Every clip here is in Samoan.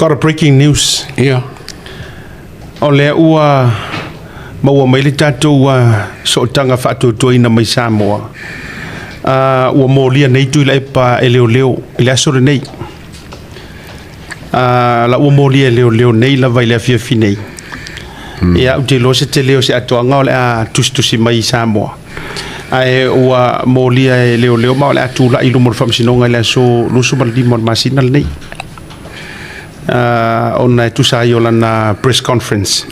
Got a breaking news. Ia. O lea ua maua mai le tatou sootaga faatuatuaina mai Samoa. Ua molia nei Tuilaepa e leoleo i le aso lenei. La ua molia e leoleo nei lava i le afiafi nei. Ia, ou te iloa se tele o se atoaga o le a tusitusi mai i Samoa. Ae ua molia e leoleo ma o le a tulai i luma o le faamasinoga i le aso 25 o le masina lenei. Ona e tusa ai o lana press conference.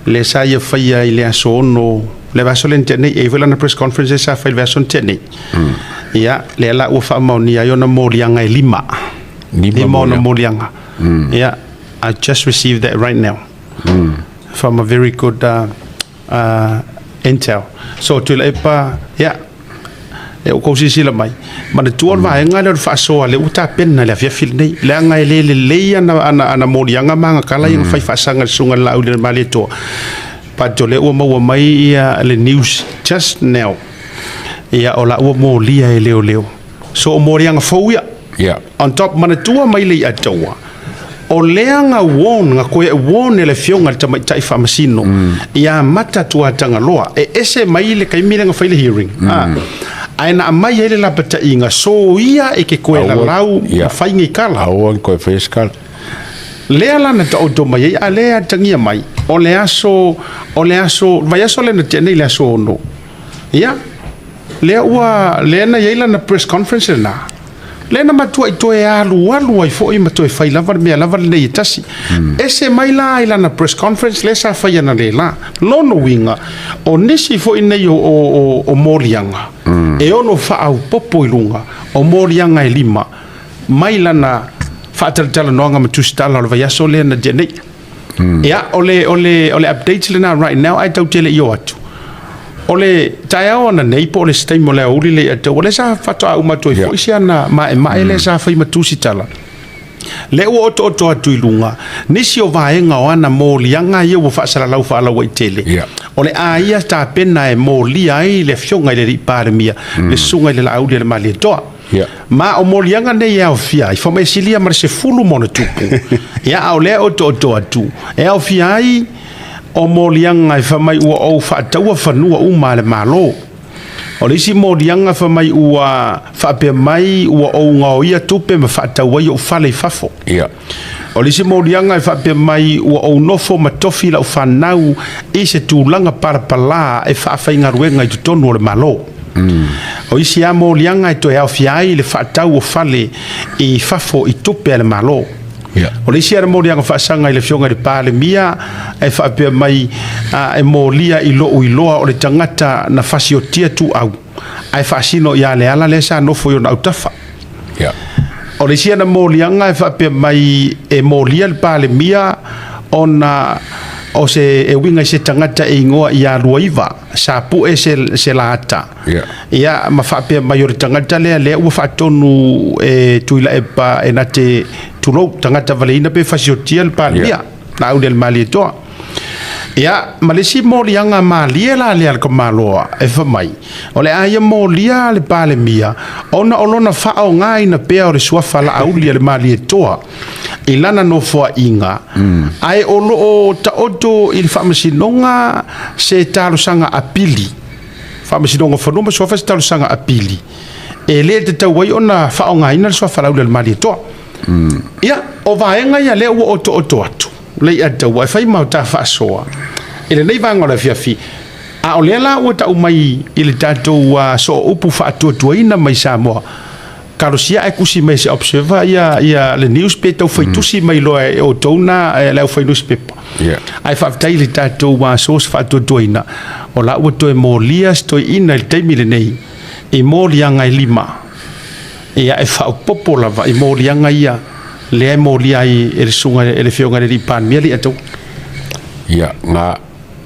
Lea sa ia faia i le aso 6, le vaiaso lea na tea nei, e i ai foi lana press conference lea sa fai i le vaiaso na tea nei. Ia, lea la ua faamaonia ai ona moliaga e lima. 5 ona moliaga. Ia, I just received that right now. From a very good intel. So, Tuilaepa, ia, e ua kou silasila mai, manatua o le vaega lea o le faasoa lea ua tapena i le afiafi lenei, leaga e le lelei ana moliaga ma agakala ia na fai faasaga i le Susuga i le Laauli a le Malietoa, but o lea ua maua mai ia le news just now, ia o la ua molia e leoleo. So o moliaga fou ia. On top, manatua mai le Iataua, o lea ga warn, ga koe warn e le afioga i le tamaitai faamasino, ia amata Tuatagaloa, e ese mai le taimi lea na fai le hearing, ae na aumai ai le lapataiga, soia e ke koe lalau ma fai nei kala. Aua ni koe faia se kala. Lea la na taoto mai ai, a lea e atagia mai, o le aso, o le aso, vaiaso lea na tea nei i le aso 6, ia, Lea ua, lea na i ai lana press conference lena, lea na matuai toe alualu ai foi ma toe fai lava le mea lava lenei e tasi. Ese mai la i lana press conference lea sa fai analeila. Lona uiga, o nisi foi nei o, o, o, o moliaga e ono faaopoopo i luga o moliaga e lima mai lana faatalatalanoaga ma tusitala o le vaiaso lea na tea nei. Ia, o le, o le, o le update lena right now, ae tatou te le i o atu. O le taeao ananei po o le se taimi o le aoauli lea ia te au, o lea sa faatoa uma atu ai foi si ana maemae lea sa fai ma tusitala. Lea ua otooto atu i luga nisi o vaega o ana moliaga ia ua faasalalau faalauaitele. O le a ia tapena e molia ai le Afioga i le Alii Palemia, le Susuga i le Laauli a le Malietoa. Ma o moliaga nei e aofia ai, faamaisilia ma le 10 ma ona tupu. Ia, a o lea e otooto atu, e aofia ai o moliaga e fai mai ua ou faataua fanua uma a le Malo. O le isi moliaga fai mai ua faapea mai ua ou gaoia tupe ma faatau ai ou fale i fafo. O le isi moliaga e faapea mai ua ou nofo ma tofi lau fanau i se tulaga palapala e faafaigaluega i totonu o le Malo. O isi lava moliaga e toe aofia ai le faatau o fale i fafo i tupe a le Malo. O le isi lava moliaga faasaga i le Afioga i le Palemia e faapea mai e molia i lou iloa o le tagata na fasiotia tuau ae faasino ia Leala lea sa nofo i ona autafa. O le isi ana moliaga e faapea mai e molia le Palemia ona o se e uiga i se tagata e igoa ia Luaiva sa pue se laata. Ia ma faapea mai o le tagata lea lea ua faatonu e Tuilaepa e na te tulou tagata valeina pe fasiotia le Palemia. Laaulialemalietoa. Ia, ma le isi moliaga malie la lea a le tamaloa e fai mai, o le a ia molia le Palemia ona o lona faaaogaina pea o le suafa Laaulialemalietoa i lana nofoaiga, ae o lo o taoto i le Faamasinoga se talosaga apili, Faamasinoga o Fanua ma Suafa se talosaga apili e le tatau ai ona faaaogaina le suafa Laaulialemalietoa. Ia, o vaega ia lea ua otooto atu, lea i Ataua e fai ma ta faasoa i lenei vaega o le afiafi. A o lea la ua tau mai i le tatou sooupu faatuatuaina mai Samoa, talosia ae tusi mai e se Observer ia le news pe tau fai tusi mai loa e outou na le aufai newspaper. Ae faafetai i le tatou source faatuatuaina, o la ua toe molia se toeaina i le taimi lenei i moliaga e 5. Ia, e faaopoopo lava i moliaga ia lea e molia ai e le susuga e le Afioga i le Alii Palemia le Iataua. Ia, na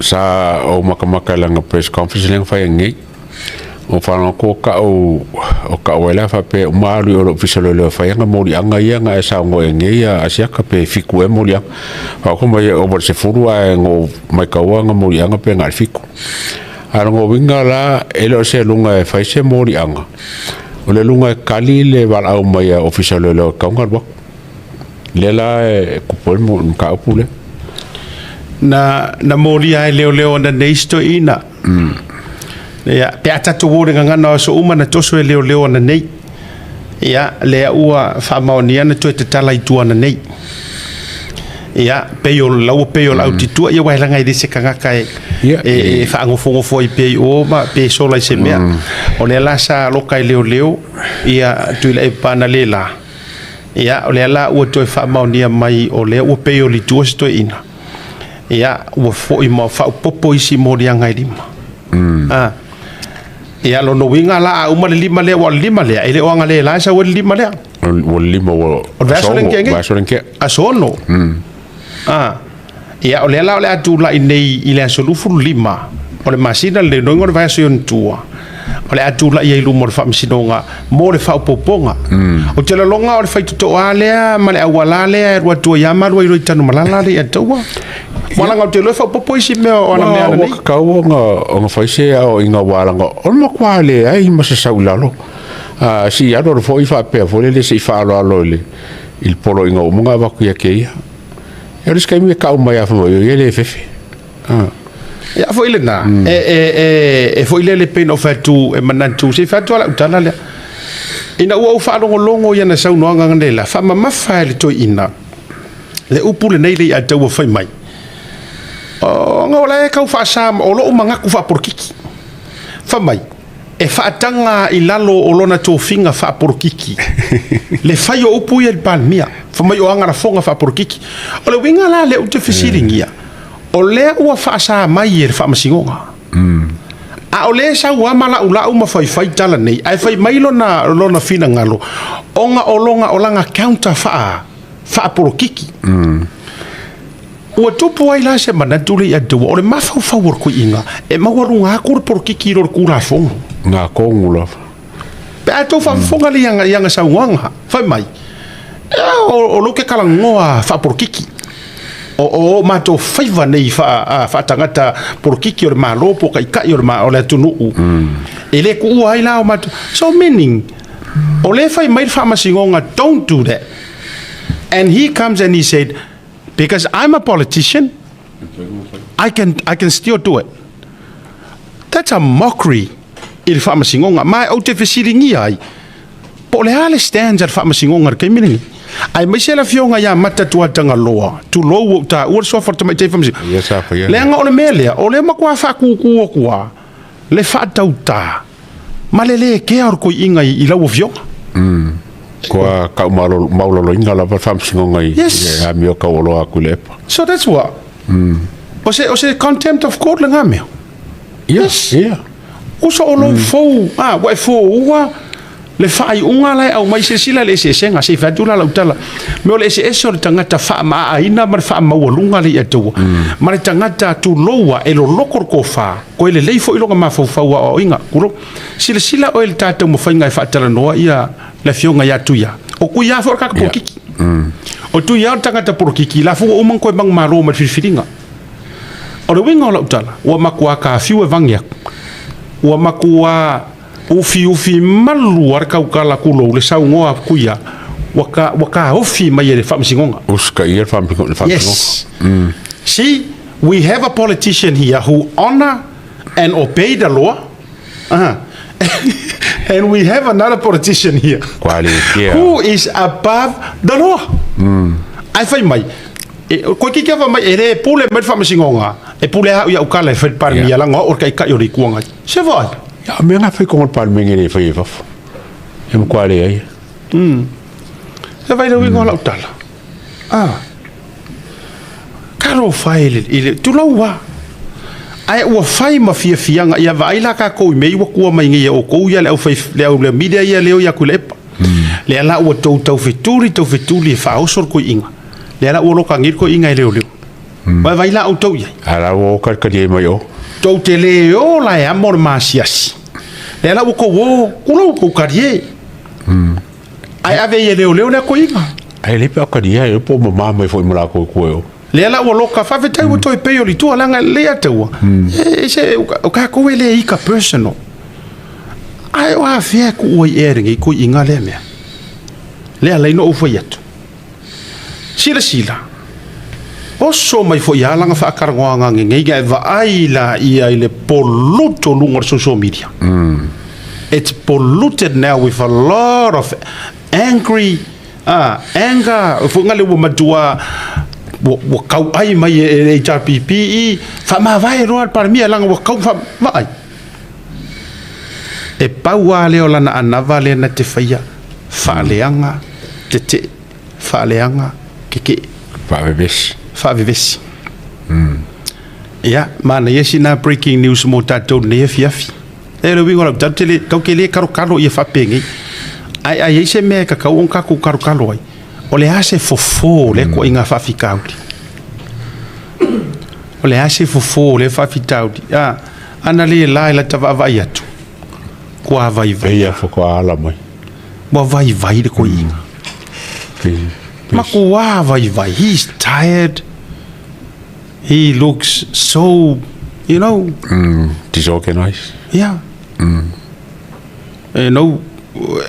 sa ou makamaka i lana press conference lea na fai ananei. O faalogo atu o ka'u, o ka'u ai la faapea uma alu i o i le Ofisa o Leoleo e fai ana moliaga ia na e saunoa i ai nei a Asiata pe 7 ea moliaga. Faalogo mai e ova i le 10 ae na ou maitaua ana moliaga pe na o le 7. A o lona uiga la e le o se luga e fai se moliaga, O le luga e kali le valaau mai a Ofisa o Leoleo e tatau ona alu atu. Lea la e tupu ai le mataupu lea. Na, na molia ai leoleo ana nei si toeaina. Ia, pe a tatou o i le gagana o aso uma na toso e leoleo ana nei. Ia, lea ua faamaonia na toe tatala i tua ana nei. Ia, pei o lau pei o lau titua, ia aua e laga e le se tagata e, Ia, e, e faagofogofo ai pea i o ma pe sola i se mea. O lea la sa loka e leoleo, ia Tuilaepa ana le la. Ia, o lea la ua toe faamaonia mai o lea ua pei o litua si toeaina. Ia, ua foi ma faaopoopo isi moliaga e lima. Ah. Ia, lona uiga la a uma le lima lea, aua o le lima lea, e le o agalelā e sau ai le lima lea. Ua le lima ua O le vaiaso lea na tea nei. Vaiaso lea na tea. Aso 6. Ah. Ia, o lea la o le a tulai nei i le aso 25 o le masina lenei, lona uiga o le vaiaso i ona tua, o le a tulai ai i luma o le Faamasinoga mo le faaopoopoga. Ou te lagona o le faitotoa lea ma le auala lea e alu atu ai lava ma alu ai loa i Tanumalala le Ataua. Aua leaga ou te iloa e faaopoopo isi mea o ana mea Ua nei. tatau ona fai se aoaiga aua leaga o le matua leai ma se sau i lalo. Se i alu alu foi faapea foi lele se i faaaloalo i le poloaiga ua uma ona avatu ia te ia. Ia o le isi taimi e tau mai lava fai mai, oi e le fefe. Ia foi lena, e foi lele pei ona ou fai atu e manatu, se i fai atu lava lau tala lea. Ina ua ou faalogologo i ana saunoaga analeila, faamamafa e le toeaina le upu lenei le Aiataua fai mai, ona o la e tau faasa, o lou manatu faapolokiki. Fai mai, e faataga i lalo o lona tofiga faapolokiki le fai o upu ia i le Palemia, fai mai o ana lafoga faapolokiki. O le uiga la lea ou te fesiligia, o lea ua faasa mai e le Faamasinoga, a o lea e sau lava ma laulau ma faifai tala nei, ae fai mai lona finagalo ona o lona o lana counter faapolokiki. Ua tupu ai la se manatu le Atua, o le mafaufau o le toeaina, e maualuga atu le polokiki i lo le Tulafono. Ngā kongu lava. Pe a tou faafofoga le i ana saunoaga, fai mai, o lou ke talanoa faapolokiki, o o matou faiva nei faatagata polokiki o le Malo po o taitai o le atunuu, e le tuua ai la o matou. So meaning, o lea e fai mai le Faamasinoga, don't do that. And he comes and he said, Because I'm a politician, I can still do it. That's a mockery i le Faamasinoga. Ma ou te fesiligia ai, po o le a le stands a le Faamasinoga i le taimi lenei? Aemaise le afioga ia Mata Tuatagaloa, tulou ua ou taua le suafa o le Tamaitai Faamasino. Ia sa faia. Leaga o le mea lea, o lea matua faatūtū atu lava le faatautā ma le lē kea o le toeaina i lau afioga. Kua kau mauloloina lava le Faamasinoga i Yes. le amio taualoa atu i le epa. So that's what? O se contempt of court lena mea. Yes. Yeah. Uso o lou fou, a, ua e foua le faaiuga la e aumai, silasila i le eseesega, se i fai atu la lau tala. Mea o le eseese o le tagata faamaaaina ma le faamaualuga le Atua, ma le tagata tuloua e loloko le tofa, koe lelei foi lona mafaufau aoaoina. Tulou. Silasila oe i le ta taumafaiga e faatalanoa ia le afioga ia Tuia. O Tuia foi o le tagata polokiki. O Tuia o le tagata polokiki, la foi ua uma ona toe manumalo mai le filifiliga. O le uiga o lau tala, ua matua kafiu e vage atu. Ua matua ufiufi malu lava le tautala tulou le saunoa a Tuia, ua ka, ua taofi mai e le Faamasinoga. Usitaia le Faamasinoga. Yes. See, we have a politician here who honour and obey the law. And we have another politician here who is above the law. Ae fai mai, koe kiki ava mai, e le pule mai le Faamasinoga, e pule au ia'u kala e fai le Palemia, leaga o au o le taitai o le Itu Agai. Se vaai. Ia, o mea na fai kongo le Palemene le fai e fafo. E matua leai. Se vaai le uiga o lau tala. Ah. Talofa e i le tulou lava. Ae ua fai ma fiafiaga, ia vaai la tatou i mea ua tua mai nei e outou ia le aufai le au le media ia leo ia Tuilaepa. Lea la ua tou taufetuli taufetuli e faaoso le toeaina. Lea la ua loka nei le toeaina e leoleo. Vaivai la outou i ai. A la ua o kalikali ai mai o. Tou te le o la e amo le masiasi. Lea la ua tou o, tulou tou kalie. Ae ave ai e leoleo lea toeaina. Ae le pe o kalia e po mama mai foi ma lakou i tua e o. Lea la ua loka faafetai ua toe pei o le tua leaga lea taua e se o tatou e le ika personal. Ae o afea e tuu ai ea i lenei toeaina lea mea. Lea alai na ou fai atu. Silasila, oso mai foi lava lana faatalanoaga anegei ae vaai laia i le pollute o luga o le social media. It's polluted now with a lot of angry anger foi nga le ua matua ua tauai mai e le HRPP i faamavae loa le Palemia leaga ua tau vaai. E pau lava lea o lana anava lea na te faia, faaleaga tetee, faaleaga tetee. Faavevesi. Faavevesi. Ia, manaia sina breaking news mo tatou i lenei afiafi. E le uiga o lau tala, tele, tau te le kalokalo ia faapenei. Ae a i ai se mea e tatau ona tatou kalokalo ai, o le a se fofo o lea ituaiga faafitauli? O le a se fofo o lea faafitauli? A, ana le la i lata vaavaai atu, ua vaivai. Ia faatoa ala mai. Ua vaivai le toeaina. Matua vaivai. He's tired. He looks so, you know. Disorganized. Yeah. You know,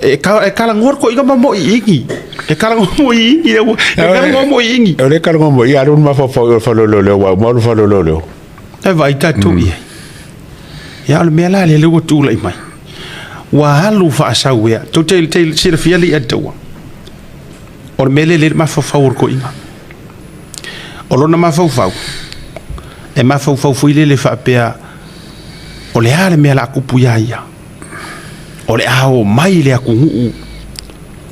e kalagoa le toeaina ma moi ingi. E kalagoa moi ingi. E kalagoa moi ingi. O le kalagoa moi, ia alu mafaufau i le faleoleoleo, ua uma le faleoleoleo. E vaai tatou i ai. Ia, o le mea la lea lea ua tulai mai. Ua alu faasau ea. Tou te silafia le ia taua. O le mea lea e le mafaufau o le toeaina. O lona mafaufau, e mafaufau foi lele faapea, o le a le mea o le a tupu ia ia? O le a o mai le atunuu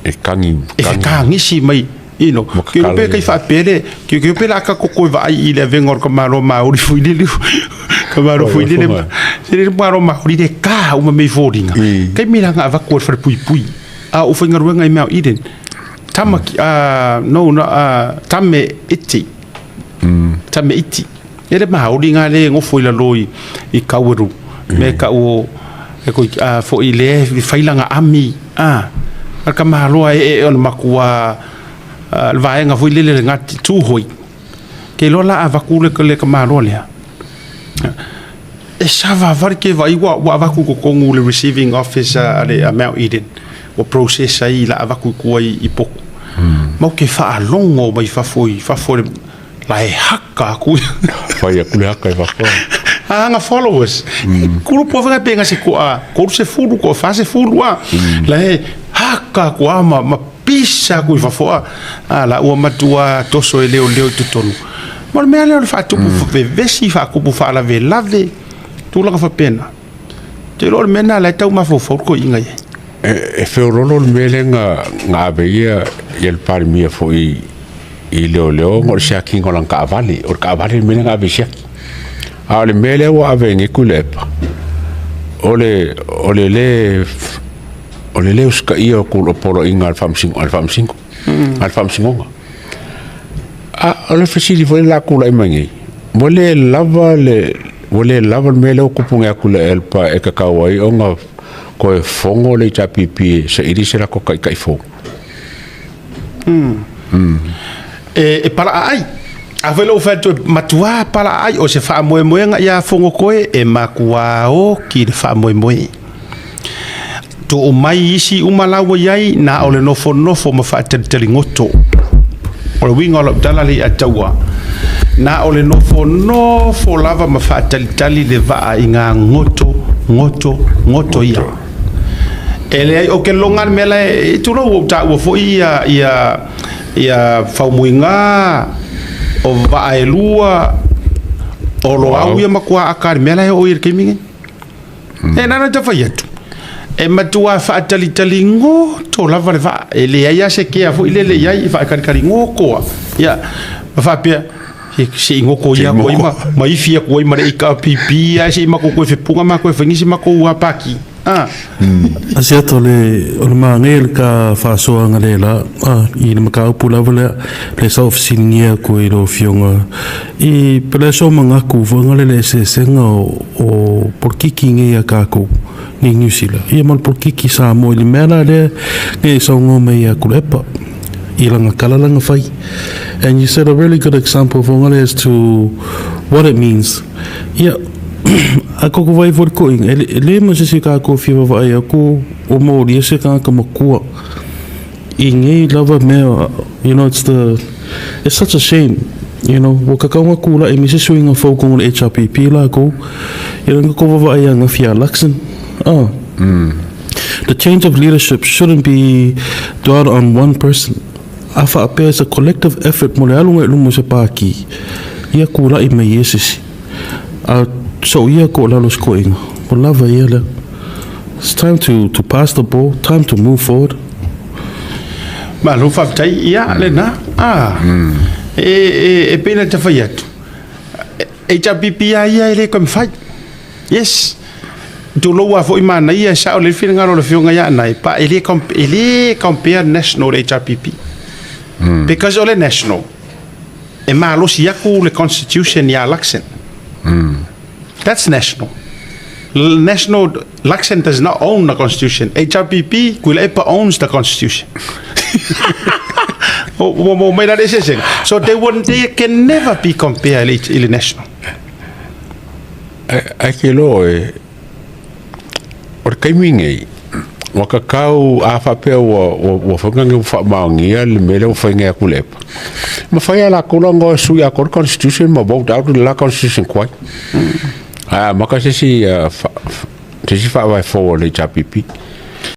e kagi, e fetagisi mai, you know, ke pe kai faapea le, ke pe la ka koko e vaai i le avega o le tamaloa Māori foi lele, tamaloa foi lele, se le tamaloa Māori le ka uma mei foliga. Kai me la nga avatu e le falepuipui, a o faigaluega i Mount Eden. Tama ki, no, no, tame iti. Tame iti. E le maoli ngā le ngofo i lalo i Kaweru. Me ka o, e koi, foi le e whailanga ami. A ka mahaloa e e ona makua, le vaenga foi lele le ngati tūhoi. Ke loa la a vaku le le ka mahaloa lea. E savavali ke vai ua ua avaku i totonu le receiving office a le a Mount Eden ua process ai la avaku i tua i Poku. Ma ou te faalogo mai fafo i fafo le la e haka aku. Fai aku le haka i fafo. A anga followers. Kulu po whanga penga se ko a kolu se fulu ko fa se fulu a. La e haka aku a ma pisa aku i fafo a. A la ua matua toso e leo leo i totonu. Ma o le mea lea o le faatupu vevesi, faatupu faalavelave, tulaga faapena. Ou te iloa o le mea lena o la e tau mafaufau le toeaina i ai. E feololo le mea lea na ave ia le Palemia foi i leoleo ona o le siakiina o lana taavale. O le taavale le mea lea na ave e siaki. A o le mea lea ua ave nei Tuilaepa, o le o le le o le le usitaia o poloaiga a le Faamasino, a le Faamasinoga. A o le fesili foi la tulai mai nei, ua le lava le ua le lava le mea lea ua tupu nei atu i le Elpa e tatau ai ona toe fono le HRPP e saili se latou taitai fou. E palaaai. Afai loa ua fai atu e matuā palaaai, o se faamoemoega ia Fonotoe e matuā oti le faamoemoe. Tuu mai isi uma la ua i ai, na o le nofonofo ma faatalitaligoto. O le uiga o lau tala lea ia taua, na o le nofonofo lava ma faatalitali le vaa i ngā goto, goto, goto ia. E leai, ou te loga le mea la e tulou ua ou taua foi ia, ia, ia Faumuiga, o vaa e lua, o Loau ia matua aka i le mea la e oo i ai i le taimi lenei. E na ona tau fai atu, e matua faatalitali goto lava le vaa, e leai lava se kea foi lele i ai, e faatalitali goto lava. Ia, ma faapea, se i goto ia atu ai ma, ma ifi atu ai ma le HRPP ae se i matou toe fepuga ma toe fai nisi matou paki. Ah. Asiata o le o le māngai o le ka faasoaga le la i le mataupu lava lea le sa ou fesiligia aku i lau Afioga i pe le so mangaku foinga le le eseesega o o polokiki nei a kākou nei Niu Sila ia ma le polokiki Samoa i le mea la lea nei saunoa mai ia Tuilaepa i lana tala lana fai and you said a really good example foinga le as to what it means ia a koko vai foi le koʻiga e le ma se isi o kākou fia vaavaai aku o molia se tagata makua i nei lava mea you know it's the It's such a shame, ua kakau ga kulaʻi mai se suiga fou kogo le HRPP lakou, ia na kou vavaai ia gafi ia Luxon. Ah. The change of leadership shouldn't be dwelled on one person. A faapea it's a collective effort mo le aluga i luma o se pākī, ia kulaʻi mai ia se isi. A sou ia ko lalo se koʻiga, ua lava ia lea. It's time to pass the ball, time to move forward. Malo faafetai, ia lena. Ah. E pei ona ta fai atu. HRPP a ia e le toe mafai. Yes. Tulou a foi manaia e sao le finagalo o le afioga ia Anae, pa e le e le compare national le HRPP. Because o le national, e malosi aku le constitution ia Luxon. That's national. National, Luxon does not own the constitution. HRPP, Tuilaepa owns the constitution. Ua mo mai la le eseesega. So they can never be compared i le national. Ai ke loa e, o le taimi nei, ua kakau a faapea ua whainga ua whaamaongia le mea lea ua whainga aku le epa. Ma whai a lakou la ngoa sui a kore constitution ma vote out le la constitution kuai. A maka se si se si whaavae fou o le HRPP.